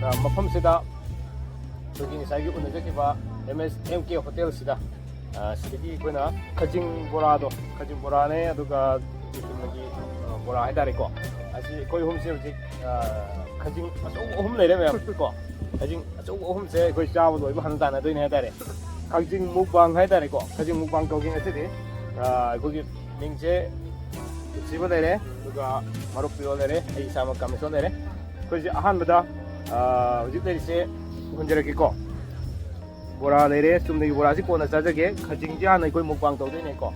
ꯑ, ꯃꯐꯝꯁꯤꯗ ꯑꯩꯈꯣꯏꯒꯤ ꯉꯁꯥꯏꯒꯤ ꯎꯅꯖꯈꯤꯕ M S M K ꯍꯣꯇꯦꯜꯁꯤꯗ, ꯑ, ꯁꯤꯗꯒꯤ ꯑꯩꯈꯣꯏꯅ ꯈꯖꯤꯡ ꯕꯣꯔꯥꯗꯣ, ꯈꯖꯤꯡ ꯕꯣꯔꯥꯅꯦ, ꯑꯗꯨꯒ ꯆꯨꯝꯅꯒꯤ, ꯑ, ꯕꯣꯔꯥ ꯍꯥꯏꯇꯥꯔꯦꯀꯣ꯫ ꯑꯁꯤ ꯑꯩꯈꯣꯏ ꯑꯍꯨꯝꯁꯦ ꯍꯧꯖꯤꯛ, ꯑ, ꯈꯖꯤꯡ ꯑꯆꯧꯕ ꯑꯍꯨꯝ ꯂꯩꯔꯦ ꯃꯌꯥꯝ ꯀꯣ꯫ ꯈꯖꯤꯡ ꯑꯆꯧꯕ ꯑꯍꯨꯝꯁꯦ ꯑꯩꯈꯣꯏ ꯆꯥꯕ ꯂꯣꯏꯕ ꯍꯟ ꯇꯥꯟꯅꯗꯣꯏꯅꯦ ꯍꯥꯏꯇꯥꯔꯦ꯫ ꯈꯖꯤꯡ ꯃꯨꯛꯕꯥꯡ ꯍꯥꯏꯇꯥꯔꯦꯀꯣ꯫ ꯈꯖꯤꯡ ꯃꯨꯛꯕꯥꯡ ꯇꯧꯒꯦ ꯉꯁꯤꯗꯤ꯫ ꯑ, ꯑꯩꯈꯣꯏꯒꯤ ꯃꯤꯡꯁꯦ ꯁꯤꯕ ꯂꯩꯔꯦ, ꯑꯗꯨꯒ ꯃꯔꯨꯞ ꯄꯤꯌꯣ ꯂꯩꯔꯦ, ꯑꯩ ꯏꯁꯥꯃꯛ ꯀꯥꯃꯦꯁꯣꯔ ꯂꯩꯔꯦ꯫ ꯑꯩꯈꯣꯏꯁꯦ ꯑꯍꯥꯟꯕꯗ, ꯑ, ꯍꯧꯖꯤꯛ ꯂꯩꯔꯤꯁꯦ ꯎꯍꯟꯖꯔꯛꯀꯦꯀꯣ꯫ ꯕꯣꯔꯥ ꯂꯩꯔꯦ, ꯆꯨꯝꯅꯒꯤ ꯕꯣꯔꯥꯁꯤ ꯀꯣꯟꯅ ꯆꯥꯖꯒꯦ꯫ ꯈꯖꯤꯡꯁꯤ ꯍꯥꯟꯅ ꯑꯩꯈꯣꯏ ꯃꯨꯛꯕꯥꯡ ꯇꯧꯗꯣꯏꯅꯦꯀꯣ꯫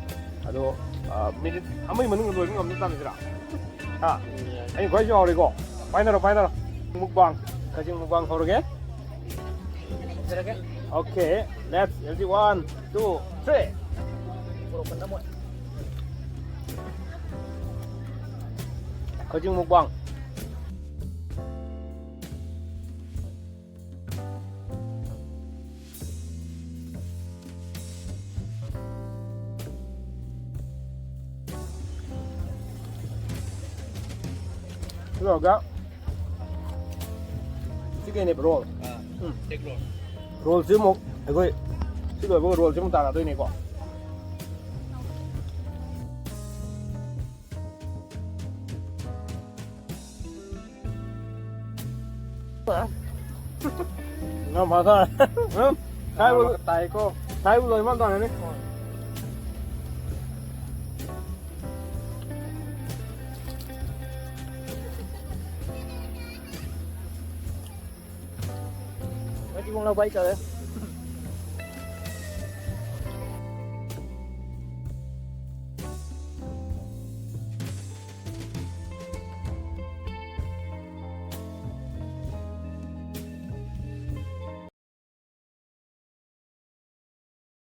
ꯑꯗꯣ, ꯑ, ꯃꯤꯅꯤꯠ ꯑꯃꯒꯤ ꯃꯅꯨꯡꯗ ꯂꯣꯏꯕ ꯉꯝꯅ ꯇꯥꯟꯅꯁꯤꯔꯥ? ꯍꯥ? ꯑꯩ ꯈ꯭ꯋꯥꯏ ꯆꯥꯎꯔꯦꯀꯣ꯫ ꯄꯥꯏꯅꯔꯣ, ꯄꯥꯏꯅꯔꯣ꯫ ꯃꯨꯛꯕꯥꯡ, ꯈꯖꯤꯡ ꯃꯨꯛꯕꯥꯡ ꯍꯧꯔꯒꯦ꯫ Okay, let's, ready, one, two, three. ꯈꯖꯤꯡ ꯃꯨꯛꯕꯥꯡ꯫ ꯁꯤ ꯂꯣꯏꯔꯒ ꯁꯤ ꯀꯩꯅꯦꯕ, ꯔꯣꯜ? ꯎꯝ꯫ ꯔꯣꯜꯁꯤ ꯑꯃꯨꯛ ꯑꯩꯈꯣꯏ ꯁꯤ ꯂꯣꯏꯕꯒ ꯔꯣꯜꯁꯤ ꯑꯃꯨꯛ ꯇꯥꯟꯅꯗꯣꯏꯅꯦꯀꯣ꯫ ꯉꯝ ꯐꯥꯊꯔꯦ꯫ ꯎꯝ꯫ ꯁꯥꯏꯕꯨ, ꯇꯥꯏꯀꯣ꯫ ꯁꯥꯏꯕꯨ ꯂꯣꯏ ꯃꯥꯟ ꯇꯥꯔꯦꯅꯦ꯫ ꯃꯊꯤꯕꯣꯡ ꯂꯧꯕ ꯍꯥꯏꯇꯥꯔꯦ꯫